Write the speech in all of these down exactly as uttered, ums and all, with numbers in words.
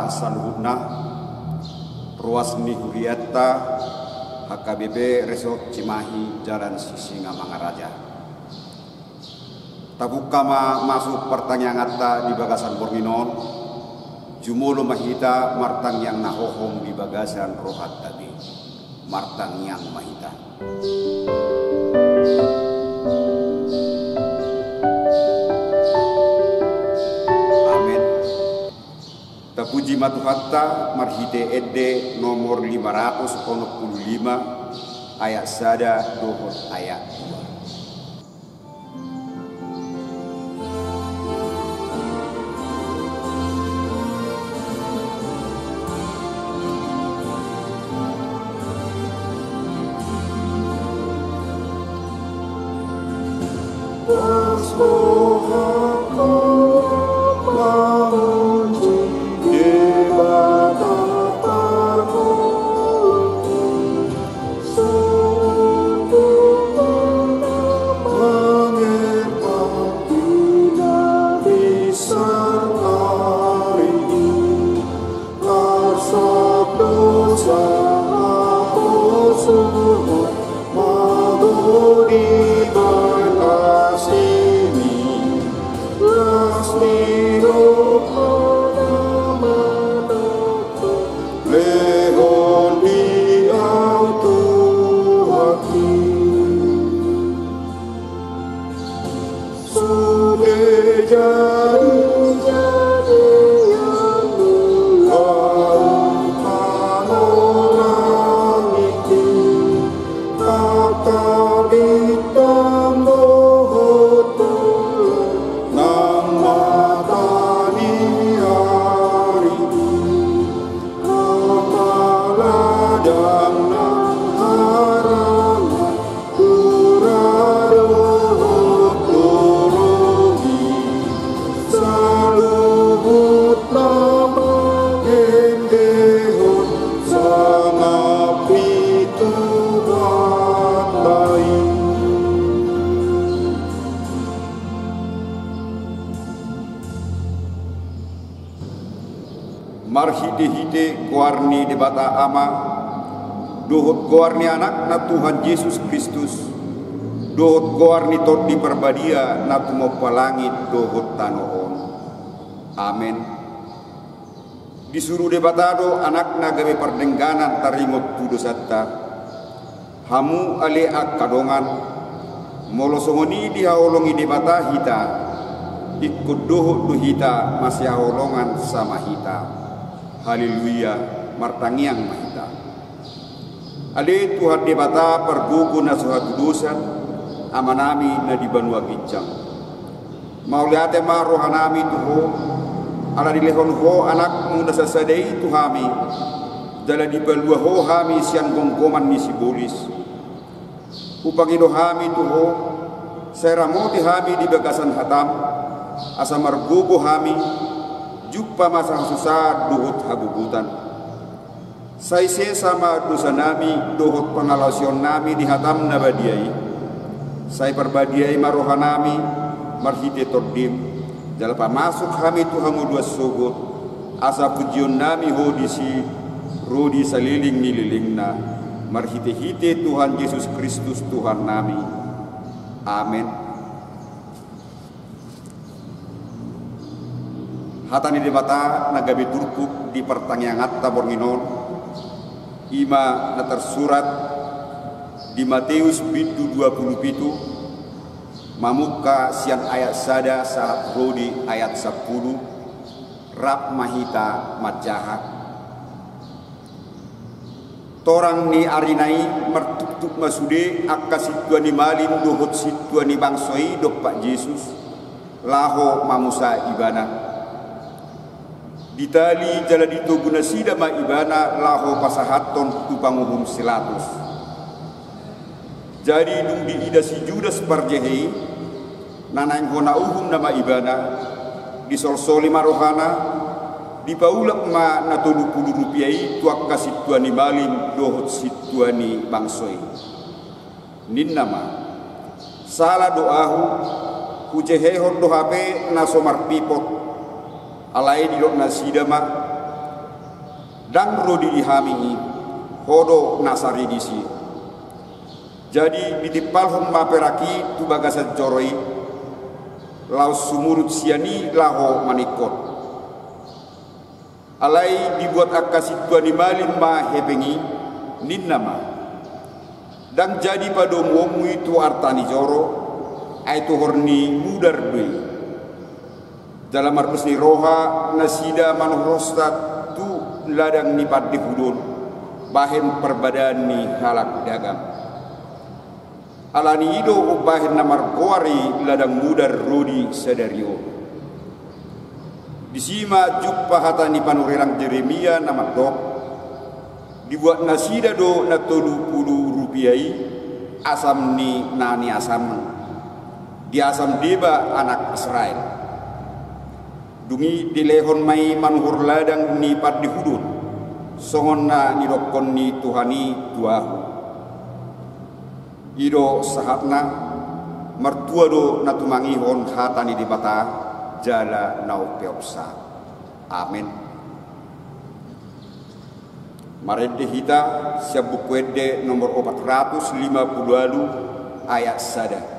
Saluhutna, ruas ni hurianta, H K B P Resort Cimahi, Jalan Sisingamangaraja. Tabuka ma masuk partangianganta di bagasan borngin on. Jumolo ma hita martangiang na hohom di bagasan rohanta be. Martangiang ma hita. Amen. Tapuji ma Tuhanta marhite ende nomor lima ratus onom pulu lima, ayat sada dohot ayat dua. Lehon di au Tuhanki. Sude jadi-jadian ni au tano langit i, angka bintang dohot bulan nang mata ni ari i. Ladang nang harangan, ura dohot lorong i, saluhutna mangendehon sangap ni Tuhanta i. Marhite-hite goar ni Debata Ama, dohot goar ni Anakna Tuhan Jesus Kristus, dohot goar ni Tondi Parbadia na tumompa langit dohot tano on. Amen. Disuru Debata do Anakna gabe pardengganan taringot tu dosanta. Hamu ale angka dongan, molo songon i dihaholongi Debata hita, ingkon dohot do hita masihaholongan sama hita. Haleluya, martangiang ma hita. Ale Tuhan Debata pargogo na so hatudosan, Amanami na di banua ginjang. Mauliate ma rohanami tu Ho, ala dilehon Ho Anakmu na sasada i tu hami, jala dipalua Ho hami sian gomgoman ni sibolis. Hupangido hami tu Ho, sai ramoti hami di bagasan hatam, asa margogo hami, jumpa masa hasusaan dohot hagogotan. Sai sesa ma dosanami dohot pangalaosionnami di hatam na badia i. Sai parbadiai ma rohanami marhite Tondim, jala pamasuk hami tu hangoluan sogot, asa pujionnami Ho disi ro di saleleng ni lelengna, marhite-hite Tuhan Jesus Kristus Tuhannami. Amen. Hata ni Debata na gabe turpuk di partangianganta borngin on, i ma na tarsurat di Mateus bindu dua pulu pitu, mamungka sian ayat sada sahat ro di ayat sampulu, rap ma hita manjaha. Torang ni arina i martuktuk ma sude angka sintua ni malim dohot sintua ni bangso i dompak Jesus, laho mamusa ibana. Ditali jala ditogu nasida ma ibana laho pasahathon tu panguhum si Pilatus. Jadi dung diida si Judas parjehe i, na naeng hona uhumna ma ibana, disolsoli ma rohana, dipaulak ma na tolu pulu rupia i tu angka sintua ni malim dohot sintua ni bangso i. Ninna ma, sala do ahu, hujehehon do hape na so marpipot. Alai didok nasida ma, Ndang rodi di hami i, ho do na sari disi. Jadi ditimpalhon ma perak i tu bagasan joro i, laos sumurut sian i laho maningkot. Alai dibuat angka sintua ni malim ma hepeng i, ninna ma: Ndang jadi padomuonmu i tu arta ni joro, ai tuhor ni mudar do i. Jala mardos ni roha nasida manuhorhonsa tu ladang ni pandehudon, bahen parbadaan ni halak dagang. Alani i do umbahen na margoar i ladang mudar rodi sadari on. Disi ma jumpa hata ni panurirang Jeremia na mandok: Dibuat nasida do na tolu pulu rupia i asam ni na niasamon, diasam deba anak Israel. Dung i dilehon ma i manuhor ladang ni pandehudon, songon na nidokkon ni Tuhan i tu ahu. I do sahatna. Martua do na tumangihon hata ni Debata jala na umpeopsa. Amen. Marende hita sian Buku Ende nomor opat ratus lima pulu ualu, ayat sada.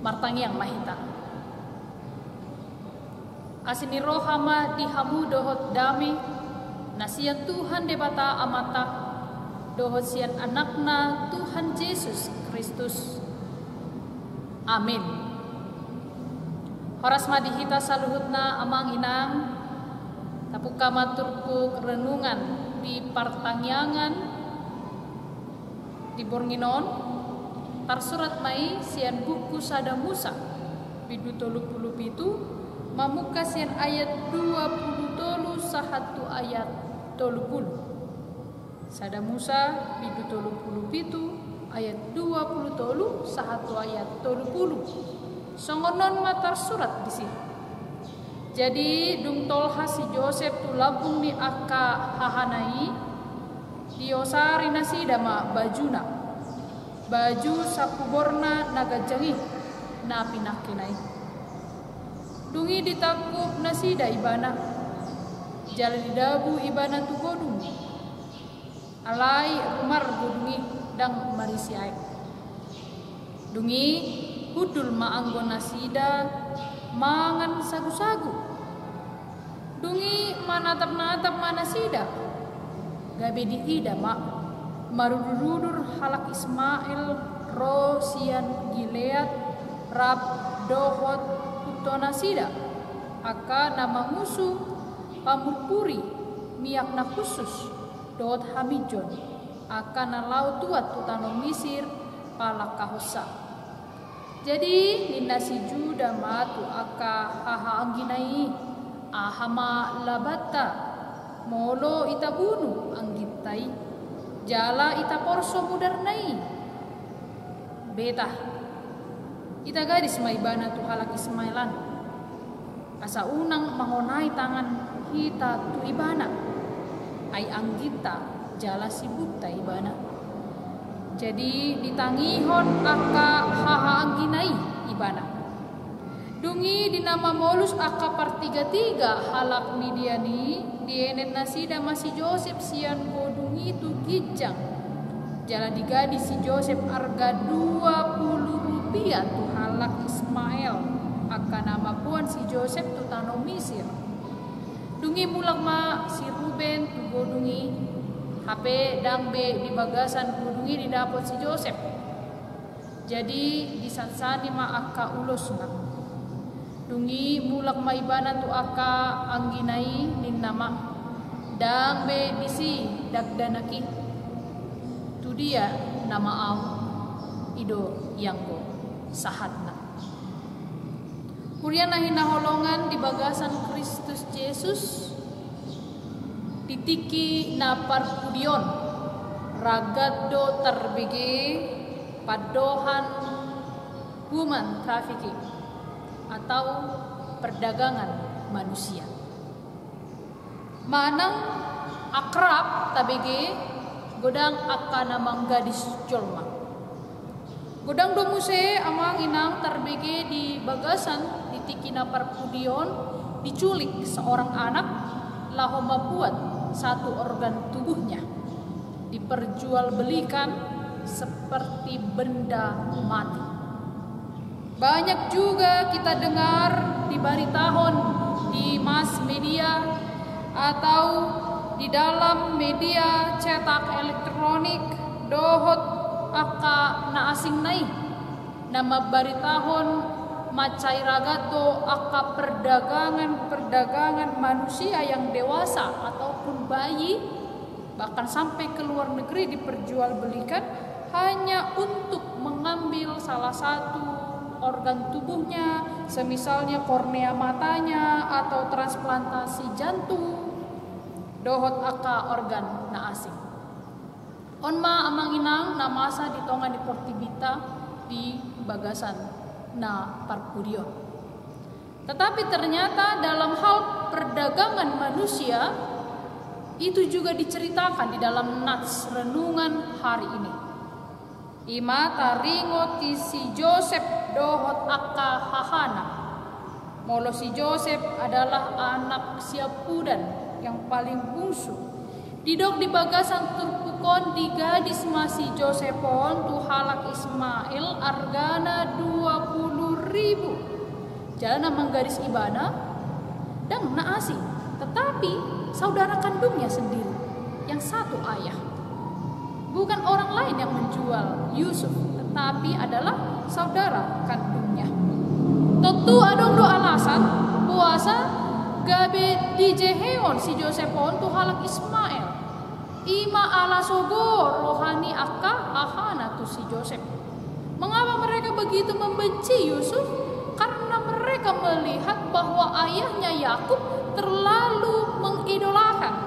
Martangiang ma hita. Asi ni roha ma di hamu dohot dame, na sian Tuhan Debata Amanta, dohot sian Anakna Tuhan Jesus Kristus. Amin. Horas ma di hita saluhutna amang inang, tapungka ma turpuk renungan di partangiangan di borngin on, tarsurat ma i sian buku Sada Musa, bindu tolu pulu pitu, mamungka sian ayat dua pulu tolu sahat tu ayat tolu pulu. Sada Musa, bindu tolu pulu pitu, ayat dua pulu tolu sahat tu ayat tolu pulu. Songon on ma tarsurat disi. Jadi, dung tolhas si Josep tu lambung ni angka hahana i, diosari nasida ma bajuna, baju sampuborna na ganjang i, na pinangkena i. Dung i ditangkup nasida ibana, jala didabu ibana tu godung. Alai rumar godung i, ndang marisi aek. Dung i hundul ma anggo nasida mangan sagusagu. Dung i manatapnatap ma nasida. Gabe diida ma, marudurudur halak Ismael ro sian Gilead, rap dohot puntonasida, angka na mangusu pamurpuri, miak na khusus, dohot haminjon, angka na laho tuat tu tano Misir palangkahonsa. Jadi ninna si Juda ma tu angka hahaanggina i: Aha ma labanta, molo ita bunu angginta i, jala ita porso mudarna i? Beta, ita gadis ma ibana tu halak Ismael an. Asa unang mangonai tangan hita tu ibana, ai angginta jala sibunta ibana. Jadi ditangihon angka hahaanggina i ibana. Dung i di na mamolus angka partigatiga halak Midian i, Dienet nasida ma si Josep sian godung i tu ginjang. Jala digadis si Josep arga dua pulu rupiah tu halak Ismael, angka na mamboan si Josep tu tano Misir. Dung i mulak ma si Ruben tu godung i, hape ndang be di bagasan godung i didapot si Josep. Jadi disansani ma angka ulosna. Dung i mulak ma ibana tu angka anggina i, ninna ma: Ndang be disi dakdanak i. Tu dia nama au, i do ianggo sahatna. Huria na hinaholongan di bagasan Kristus Jesus, di tingki na parpudi on, ragad do tarbege pandohan human trafficking atau perdagangan manusia. Manang akrab tabege godang angka na manggadis jolma. Godang do muse amang inang tarbege di bagasan di tingki na parpudi on diculik seorang anak laho mambuat satu organ tubuhnya, diperjualbelikan seperti benda mati. Banyak juga kita dengar dibaritahon di mass media atau di dalam media cetak elektronik dohot angka na asing na i na mambaritahon mansai ragad do angka perdagangan-perdagangan manusia yang dewasa ataupun bayi, bahkan sampai ke luar negeri diperjualbelikan hanya untuk mengambil salah satu organ tubuhnya, semisalnya kornea matanya atau transplantasi jantung, dohot angka organ na asing. On ma amang inang na masa di tonga ni portibita di bagasan na parpudi on. Tetapi ternyata dalam hal perdagangan manusia, itu juga diceritakan di dalam nats renungan hari ini. I ma taringot i si Josep dohot angka hahana. Molo si Josep adalah anak siampudan yang paling bungsu. Didok di bagasan turpuk on, digadis ma si Josep on tu halak Ismael argana dua pulu ribu. Jala na manggadis ibana ndang na asing, tetapi saudara kandungnya sendiri, yang satu ayah. Bukan orang lain yang menjual Yusuf, tetapi adalah saudara kandungnya. Tontu adong do alasan boasa gabe dijehehon si Josep on tu halak Ismael. I ma ala sogo roha ni angka hahana tu si Josep. Mengapa mereka begitu membenci Yusuf? Karena mereka melihat bahwa ayahnya Yakub terlalu mengidolakan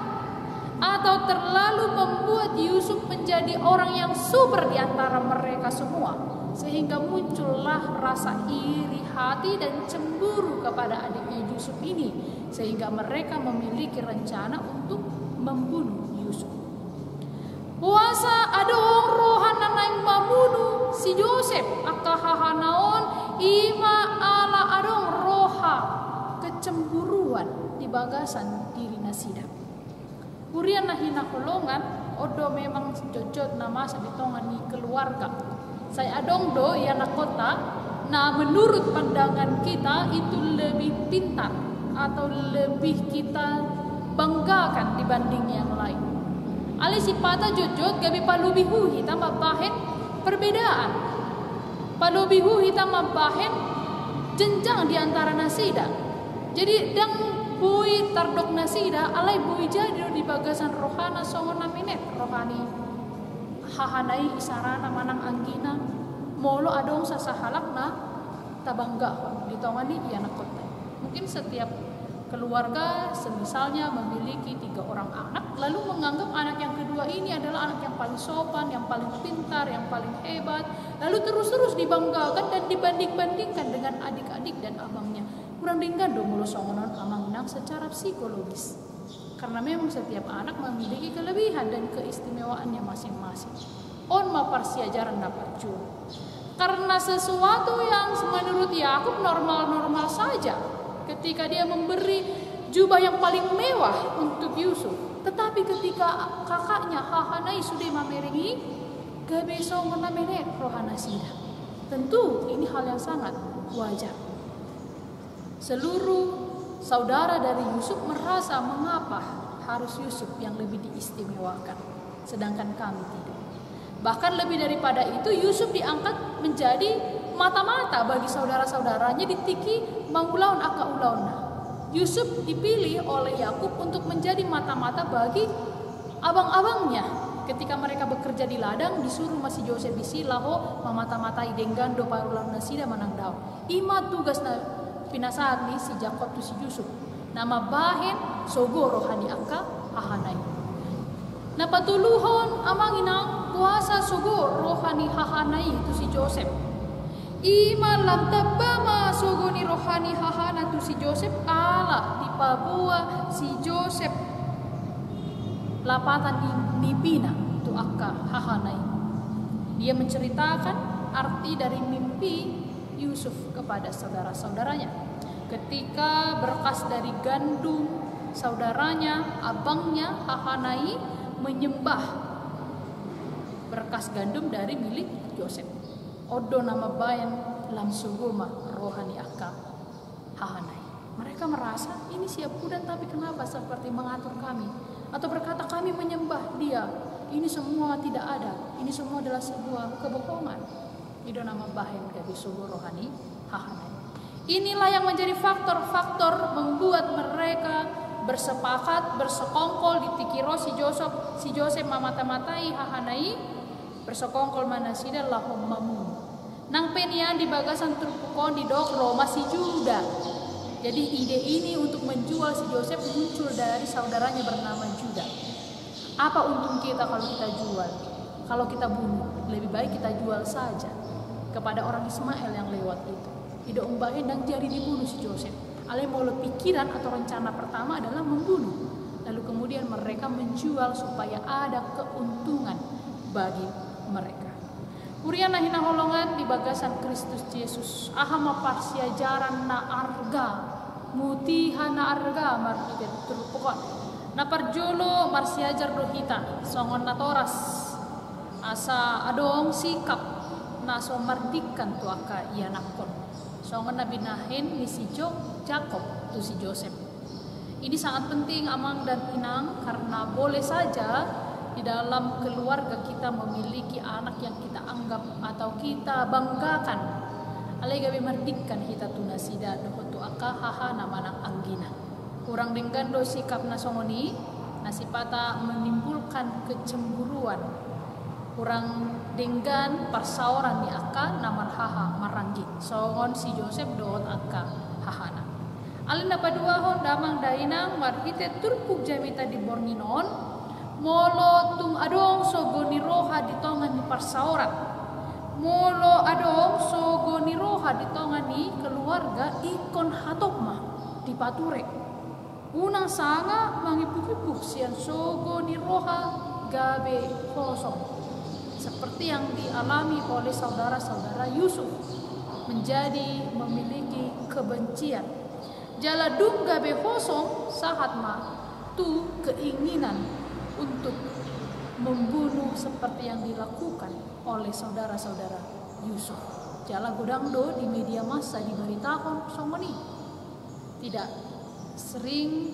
atau terlalu membuat Yusuf menjadi orang yang super di antara mereka semua, sehingga muncullah rasa iri hati dan cemburu kepada adiknya Yusuf ini, sehingga mereka memiliki rencana untuk membunuh Yusuf. Boasa adong roha na naeng mamunu si Josep angka hahana on, i ma ala adong roha kecemburuan di bagasan diri nasida. Huria na hinaholongan, on do memang jotjot na masa di tonga ni keluarga. Sai adong do ianakkonta na menurut pandangan kita itu lebih pintar atau lebih kita banggakan dibanding yang lain. Alai sipata jotjot gabe palobihu hita mambahen perbedaan. Palobihu hita mambahen jenjang di antara nasida. Jadi ndang boi tardok nasida, alai boi jadi do di bagasan rohana songon na menet roha ni hahana i, isarana manang anggina, molo adong sasahalak na tabanggahon di tonga ni ianakkonta. Mungkin setiap keluarga semisalnya memiliki tiga orang anak, lalu menganggap anak yang kedua ini adalah anak yang paling sopan, yang paling pintar, yang paling hebat, lalu terus-terus dibanggakan dan dibanding-bandingkan dengan adik-adik dan abangnya. Kurang denggan do molo songon on amang inang secara psikologis. Karena memang setiap anak memiliki kelebihan dan keistimewaannya masing-masing. On ma parsiajaran na parjolo. Karena sesuatu yang menurut Yakub normal-normal saja, ketika dia memberi Jubah yang paling mewah untuk Yusuf. Tetapi ketika kakaknya hahanai sude mamereng i, gabe songon na menek roha nasida. Tentu ini hal yang sangat wajar. Seluruh saudara dari Yusuf merasa mengapa harus Yusuf yang lebih diistimewakan, sedangkan kami tidak. Bahkan lebih daripada itu, Yusuf diangkat menjadi mata-mata bagi saudara-saudaranya di tingki mangulahon angka ulaonna. Yusuf dipilih oleh Yakub untuk menjadi mata-mata bagi abang-abangnya. Ketika mereka bekerja di ladang, disuruh ma si Josep disi laho mamata-matai, denggan do parulaon nasida manang daong. I ma tugas na pinasahat ni si Jakkob tu si Yusuf, na mambahen sogo roha ni angka hahana i. Na patoluhon, amang inang, boasa sogo roha ni hahana i tu si Josep. I ma lam tamba ma sogo ni roha ni hahana tu si Josep, ala dipaboa si Josep lapatan ni nipina tu angka hahana i. Dia menceritakan arti dari mimpi Yusuf kepada saudara-saudaranya. Ketika berkas dari gandum saudaranya, abangnya, hahana i menyembah berkas gandum dari milik Josep. On do na mambahen lam sogo ma roha ni angka hahana i. Mereka merasa, "Ini siapudan, tapi kenapa seperti mengatur kami?" Atau berkata, "Kami menyembah dia." Ini semua tidak ada. Ini semua adalah sebuah kebohongan. I do na mambahen gabe sogo roha ni hahana i. Inilah yang menjadi faktor-faktor membuat mereka bersepakat, bersekongkol di tingki ro si Josep, si Josep mamata-matai hahana i, bersekongkol ma nasida laho mamunu. Nang pe nian di bagasan turpuk on didok ro ma si Juda. Jadi ide ini untuk menjual si Josep muncul dari saudaranya bernama Juda. Apa untung kita kalau kita jual? Kalau kita bunuh, lebih baik kita jual saja kepada orang Ismail yang lewat itu. I do umbahen ndang jadi dibunuh si Josep. Alai molo pikiran atau rencana pertama adalah membunuh. Lalu kemudian mereka menjual supaya ada keuntungan bagi mereka. Huria na hinaholongan di bagasan Kristus Jesus, aha ma parsiajaran na arga, mutiha na arga marhite turpuk on? Na parjolo, marsiajar do hita songon natoras, asa adong sikap na so mardingkan tu angka ianakhon, songon na binahen ni si Jo-, Jakkob tu si Josep. Ini sangat penting, amang dan inang, karena boleh saja di dalam keluarga kita memiliki anak yang kita anggap atau kita banggakan. Alai gabe mardingkan hita tu nasida dohot tu angka hahana manang anggina. Hurang denggan do sikap na songon i, na sipata menimbulkan kecemburuan. Hurang denggan parsaoran ni angka na marhaha maranggi, songon si Josep dohot angka hahana. Alai na paduahon, damang dainang, marhite turpuk jamita di borngin on, molo tung adong sogo ni roha di tonga ni parsaoran, molo adong sogo ni roha di tonga ni keluarga, ingkon hatop ma dipature. Unang sanga mangimbuk-imbuk sian sogo ni roha gabe kosong, seperti yang dialami oleh saudara-saudara Yusuf, menjadi memiliki kebencian. Jala dung gabe kosong, sahat ma tu keinginan untuk membunuh seperti yang dilakukan oleh saudara-saudara Yusuf. Jala godang do di media massa dibaritahon songon i. Tidak sering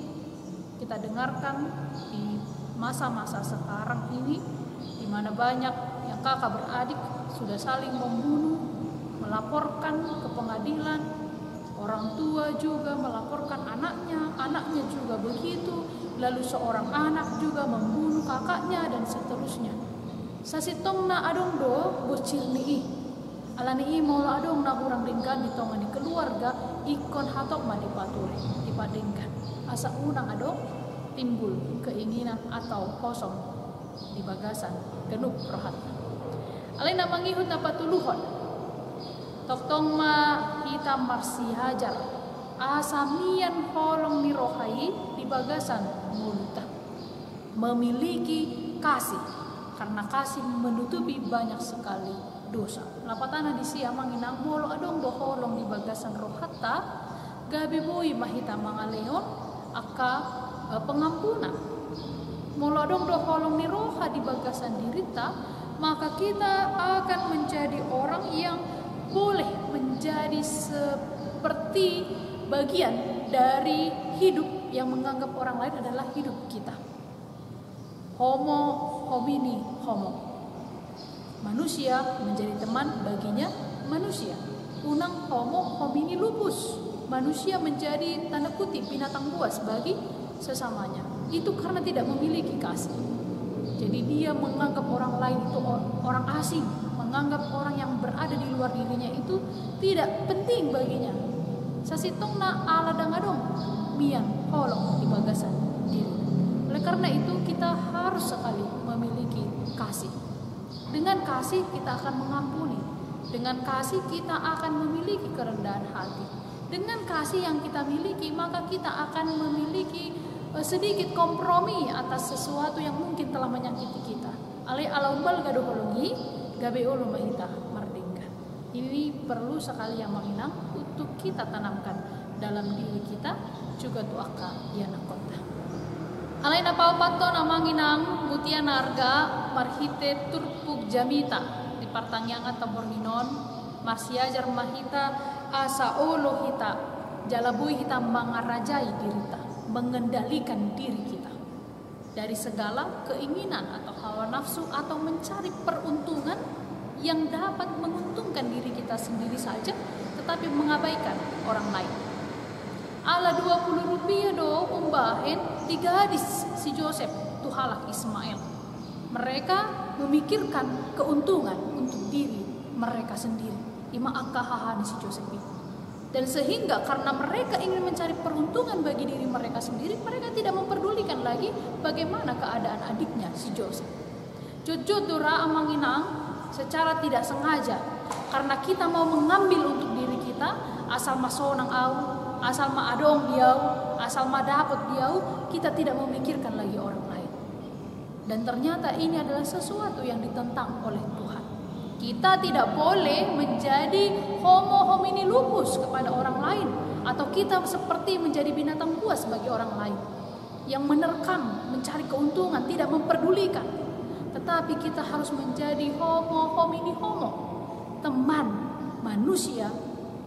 kita dengarkan di masa-masa sekarang ini, di mana banyak yang kakak beradik sudah saling membunuh, melaporkan ke pengadilan, orang tua juga melaporkan anaknya, anaknya juga begitu, lalu seorang anak juga membunuh kakaknya, dan seterusnya. Sasintongna adong do bocil ni i. Alani i, molo adong na hurang denggan di tonga ni keluarga, ingkon hatop ma dipature, dipadenggan, asa unang adong timbul keinginan atau kosong di bagasan ganup rohanta. Alai na mangihut na patoluhon, tongtong ma hita marsiajar asa mian holong ni roha i di bagasan ngolunta. Memiliki kasih, karena kasih menutupi banyak sekali dosa. Lapatana disi, amang inang, molo adong do holong di bagasan rohanta, gabe boi ma hita mangalehon angka, eh, pengampunan. Molo adong do holong ni roha di bagasan dirinta, maka kita akan menjadi orang yang boleh menjadi seperti bagian dari hidup yang menganggap orang lain adalah hidup kita. Homo homini homo. Manusia menjadi teman baginya manusia. Unang homo homini lupus. Manusia menjadi, tanda kutip, binatang buas bagi sesamanya. Itu karena tidak memiliki kasih. Jadi dia menganggap orang lain itu or-, orang asing, menganggap orang yang berada di luar dirinya itu tidak penting baginya. Sasintongna ala ndang adong mian holong di bagasan diri. Oleh karena itu, kita harus sekali memiliki kasih. Dengan kasih, kita akan mengampuni. Dengan kasih, kita akan memiliki kerendahan hati. Dengan kasih yang kita miliki, maka kita akan memiliki, eh, sedikit kompromi atas sesuatu yang mungkin telah menyakiti kita. Alai ala umbalga do holong i, gabe olo ma hita mardenggan. Ini perlu sekali, Amang Inang, untuk kita tanamkan dalam diri kita, juga tu angka ianakhonta. Alai na paopathon, Amang Inang, mutia na arga, marhite turpuk jamita di partangianganta borngin on, marsiajar ma hita asa olo hita, jala boi hita mangarajai dirita, mengendalikan diri kita dari segala keinginan atau hawa nafsu atau mencari peruntungan yang dapat menguntungkan diri kita sendiri saja, tetapi mengabaikan orang lain. Ala dua pulu rupia do umbahen digadis si Josep tu halak Ismael. Mereka memikirkan keuntungan untuk diri mereka sendiri. Ima angka haha ni si Josep i. Dan sehingga karena mereka ingin mencari peruntungan bagi diri mereka sendiri, mereka tidak memperdulikan lagi bagaimana keadaan adiknya si Josep. Jotjot do ra, Amang Inang, secara tidak sengaja, karena kita mau mengambil untuk diri kita, asal ma sonang au, asal ma adong di au, asal ma dapot di au, kita tidak memikirkan lagi orang lain. Dan ternyata ini adalah sesuatu yang ditentang oleh Tuhan. Kita tidak boleh menjadi homo homini lupus kepada orang lain, atau kita seperti menjadi binatang buas bagi orang lain, yang menerkam, mencari keuntungan, tidak memperdulikan. Tetapi kita harus menjadi homo homini homo, teman manusia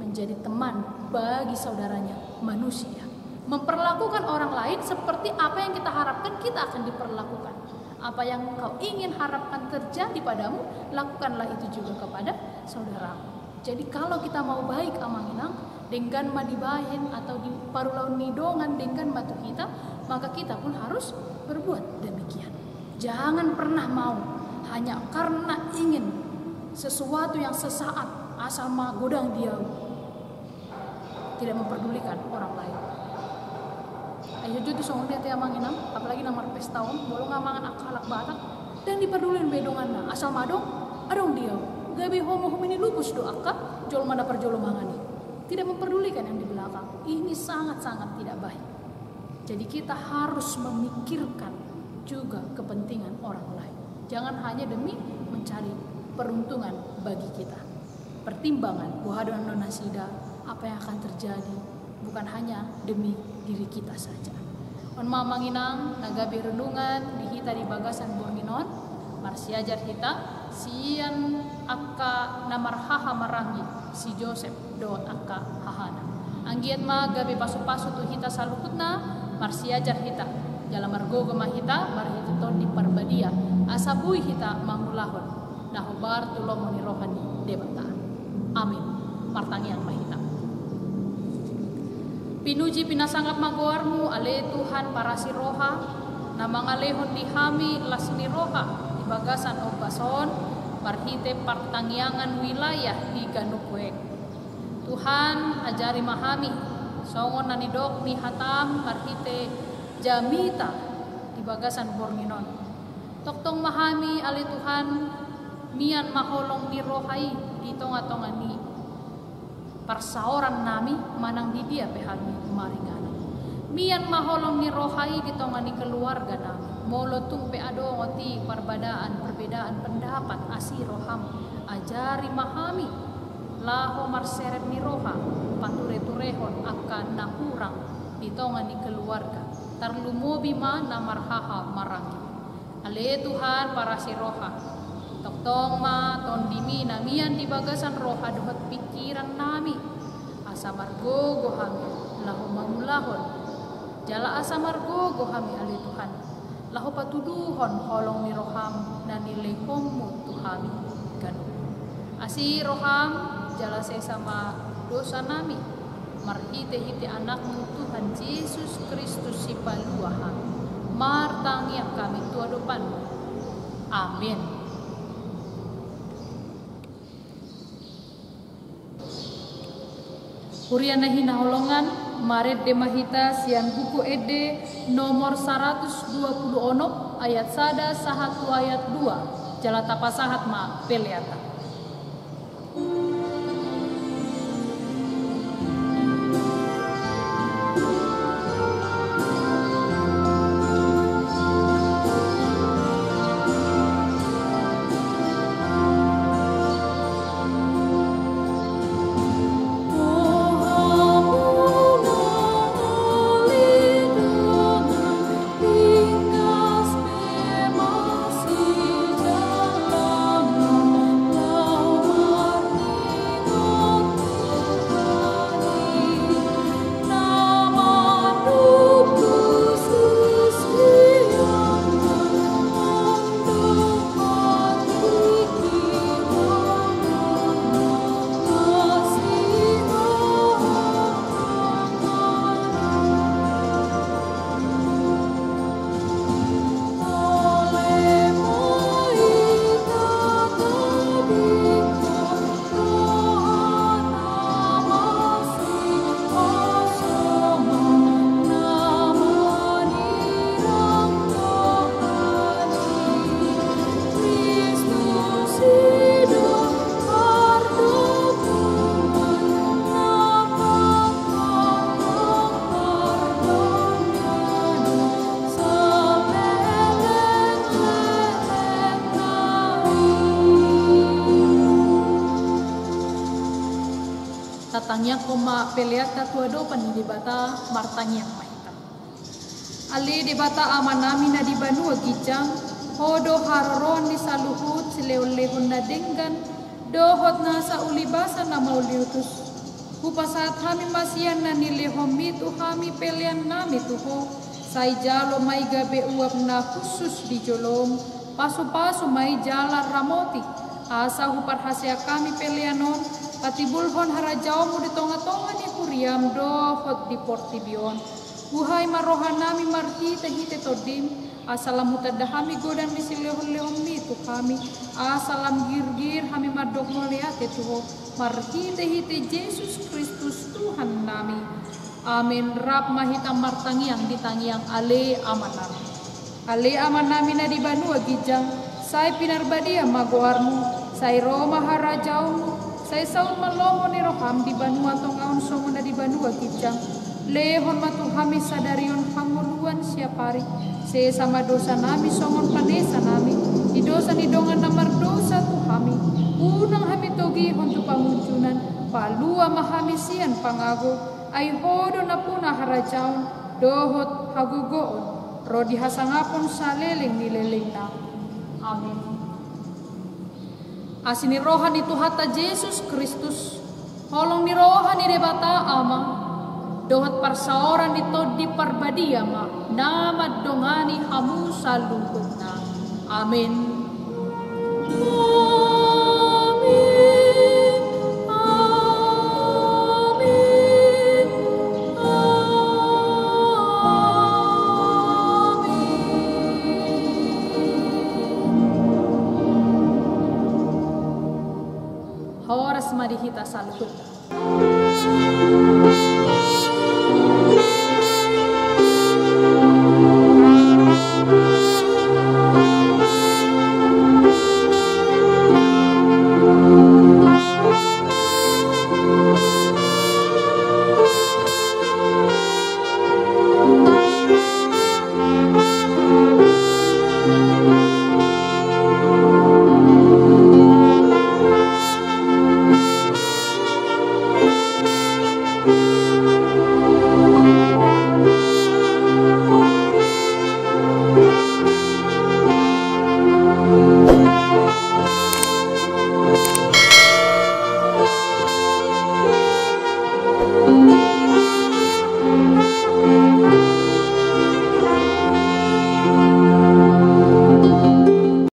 menjadi teman bagi saudaranya manusia. Memperlakukan orang lain seperti apa yang kita harapkan kita akan diperlakukan. Apa yang kau ingin harapkan terjadi padamu, lakukanlah itu juga kepada saudaramu. Jadi, kalau kita mau baik, Amang Inang, denggan ma dibahen atau di parulaon ni dongan denggan ma tu hita, maka kita pun harus berbuat demikian. Jangan pernah mau hanya karena ingin sesuatu yang sesaat, asal ma godang di au, tidak memperdulikan orang lain. Ai jotjot do songon i ate, Amang Inang, apalagi na marpesta on, molo nga mangan angka halak Batak, ndang diperdulihon be donganna, asal ma adong, adong di au. Gabe homo homini lupus do angka jolma na parjolo mangan i. Tidak memperdulikan yang di belakang. Ini sangat-sangat tidak baik. Jadi kita harus memikirkan juga kepentingan orang lain. Jangan hanya demi mencari peruntungan bagi kita. Pertimbangan, boha do annon nasida, apa yang akan terjadi, bukan hanya demi diri kita saja. On ma, Amang Inang, na gabe renungan di hita di bagasan borngin on, marsiajar hita sian angka na marhaha maranggi si Josep dohot angka hahana. Anggiat ma gabe pasupasu tu hita saluhutna, marsiajar hita, jala margogo ma hita marhite Tondi Parbadia, asa boi hita mangulahon na hombar tu lomo ni roha ni Debata. Amin. Martangiang ma hita. Pinuji pinasangap ma goarmu, ale Tuhan parasi roha, na mangalehon di hami las ni roha di bagasan ombas on, marhite partangiangan wilayah di ganup weheng. Tuhan, ajari ma hami, songon na nidok ni hatam marhite jamita di bagasan borngin on. Tongtong ma hami, ale Tuhan, mian ma holong ni roha i di tongatonga ni parsaoran nami manang di dia pe hami maringanan. Mian ma holong ni roha i di tonga ni keluarga nami. Molo tung pe adong otik parbadaan, perbedaan pendapat, asi roham, ajari ma hami laho marserep ni roha, patureturehon angka na hurang di tonga ni keluarga, tarlumobi ma na marhaha maranggi. Ale Tuhan parasi roha, tongtong ma TondiMi na mian di bagasan roha dohot pingkirannami, asa margogo hami laho mangulahon, jala asa margogo hami ale Tuhan, laho patuduhon holong ni roham na nilehonMu tu hami ganup. Asi roham, jala sesa ma dosanami, marhitehite AnakMu Tuhan Jesus Kristus Sipalua hami, martangiang hami tu adopanMu. Amen. Huria na hinaholongan, marende ma hita sian Buku Ende nomor saratus dua pulu onom, ayat sada sahat tu ayat dua, jala tapasahat ma peleanta. Tatangiangkon ma peleanta tu adopan ni Debata, martangiang ma hita. Ale Debata Amanami na di banua ginjang, Ho do haroroan ni saluhut silehonlehon na denggan dohot nasa ulibasa na mauliutus. Hupasahat hami ma sian na nilehonMi tu hami peleannami tu Ho, sai jalo ma i gabe uap na hushus di joloM, pasupasu ma i jala ramoti, asa huparhaseang hami pelean on patimbulhon harajaonMu di tongatonga ni huriaM dohot di portibi on. Buhai ma rohanami marhitehite TondiM, asa lam hutanda hami godang ni silehonlehonMi tu hami, asa lam girgir hami mandok mauliate tu Ho, marhitehite Jesus Kristus Tuhannami. Amen. Rap ma hita martangiang di tangiang Ale Amanami. Ale Amanami na di banua ginjang, sai pinarbadia ma goarMu, sai ro ma harajaonMu, sai saut ma lomo ni rohaM di banua tonga on songon na di banua ginjang. Lehon ma tu hami sadari on hangoluan siapari. Sesa ma dosanami songon panesanami di dosa ni dongan na mardosa tu hami. Unang hami togihon tu pangunjunan, palua ma hami sian pangago. Ai Ho do nampuna harajaon dohot hagogoon ro di hasangapon saleleng ni lelengna. Amen. Asi ni roha ni Tuhanta Jesus Kristus, holong ni roha ni Debata Ama, dohot parsaoran ni Tondi Parbadia ma na mandongani hamu saluhutna. Amen. Amen. Amen. Amen. Horas ma di hita saluhutna.